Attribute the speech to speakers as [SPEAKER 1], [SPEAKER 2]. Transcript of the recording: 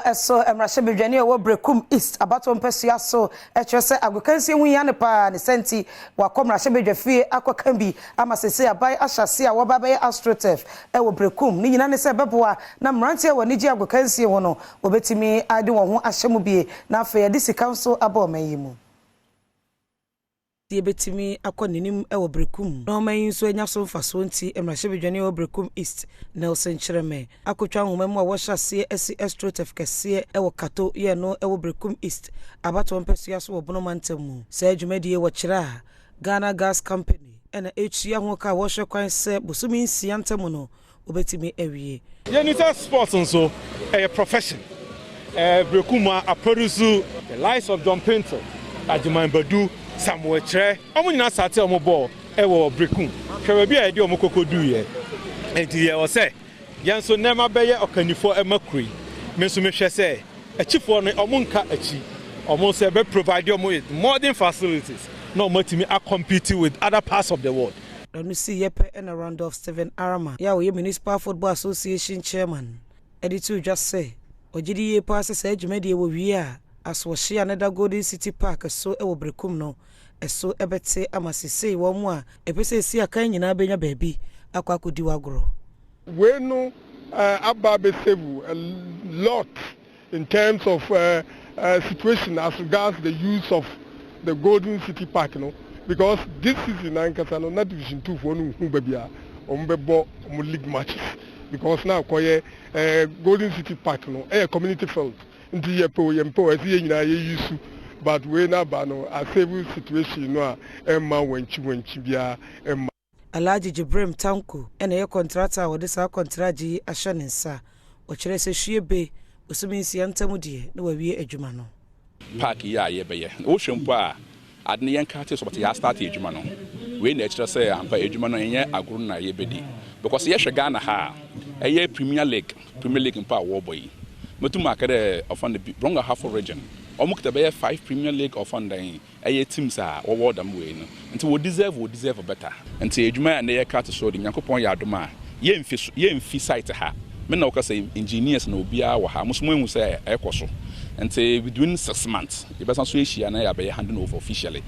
[SPEAKER 1] Ɛso mmarahyɛbadwani a ɛwɔ Brekum East abatoɔ mpɛsua so ɛkyerɛ sɛ agokansie ho hia no paa, ne sɛ nti wakɔ mmarahyɛbadwa fie akɔka bi ama sese aban ahyɛ ase a wɔba bɛyɛ astroturf ɛwɔ Brekum. Ne nyinaa ne sɛ ɛbɛboa na mmeranteɛ a wɔn gye agokansie ho no wɔbɛtumi ade wɔn ho ahyɛ mu bie, na afei yɛde sika nso aba ɔman yi mu. Yɛbɛtumi akɔ n'anim wɔ Brekum na ɔman yi nso anya so mfasoɔ. Nti mmarahyɛbadwani wɔ Brekum East, Nelson Kyerɛmɛ, akotwa nhoma mu a wɔhyɛ aseɛ asi astroturf kɛseɛ wɔ Kato yɛ no wɔ Brekum East abatoɔ mpɛsua so wɔ Bonoma ntam mu. Saa dwumadie wɔkyerɛ a Ghana Gas Company ɛna ɛtua ho ka a wɔhwɛ kwan sɛ bosome 6 ntam no wɔbɛtumi awie.
[SPEAKER 2] Yɛni sɛ sports nso ɛyɛ profession. Brekum a aproduce the likes of John Paintsil, Agyeman Badu, Samuel Kyerɛ, ɔmo nyinaa start ɔmo bɔɔl ɛwɔ Brekum. Hwɛ baabi a yɛde ɔmo kɔkɔ duiɛ. Nti yɛwɔ sɛ yɛn nso nneɛma bɛyɛ ɔkannifoɔ ɛma kuro yi. Me nso mehwɛ sɛ akyifoɔ no ɔmo nka akyi, ɔmo nso ɛbɛ provide ɔmo with modern facilities na ɔmo atumi acompete with other parts of the world.
[SPEAKER 1] Ɛno si yɛpɛ ɛna Randolph Stephen Arama yɛ a ɔyɛ Municipal Football Association chairman ɛde to dwa sɛ ɔgye di yie paa sɛ saa dwumadie wɔ wie a, asoɔhye a ne da Golden City Park so wɔ Berekum no ɛso ɛbɛte ama sesei wɔn mu a ɛpɛ sɛ esi akan nyinaa bɛnya baabi akɔ akɔdi wagorɔ.
[SPEAKER 3] Wei no aba abɛsave a lot in terms of situation as regards the use of the Golden City Park no, because this season ankasa no na Division Two foɔ no nhu baabi a wɔn bɛbɔ wɔn league matches, because na akɔyɛ Golden City Park no ɛyɛ community field, nti yɛ pɛ o, yɛ mpɛ o, ɛsɛ yɛ nyinaa yɛ use. But wei n'aba no asave situation no a ɛmma wɔnkyi wɔnkyi biara ɛmma.
[SPEAKER 1] Alhaji Jibrim Tanko ɛna ɛyɛ contractor a wɔde saa kɔntragye yi ahyɛ ne nsa. Ɔkyerɛ sɛ hwie be bosome 6 ntam deɛ na wawie adwuma no.
[SPEAKER 4] Park yi a yɛbɛyɛ, wohwɛ mpo a, ade no yɛnka te so, but yɛastart adwuma no. Wei na ɛkyerɛ sɛ ampa adwuma no ɛnyɛ agoro na yɛbɛdi, because yɛhwɛ Ghana ha a, ɛyɛ Premier League mpo a wɔrebɔ yi, mɛtum aka dɛ ɔfa no Brong Ahafo Region, ɔmo kita bɛyɛ five Premier League ɔfa no dan ɛyɛ teams a wɔwɔ dam wei no, nti wɔ deserve better. Nti adwuma a ne yɛka te so de, Nyankopɔn yɛ adom a, yɛmfi so, yɛmfi site ha. Me na wɔka sɛ engineers na obiara wɔ ha, mo nso mo ehu sɛ ɛkɔ so. Nti within 6 months yɛbɛsan so ahyia na yɛabɛyɛ handing over officially.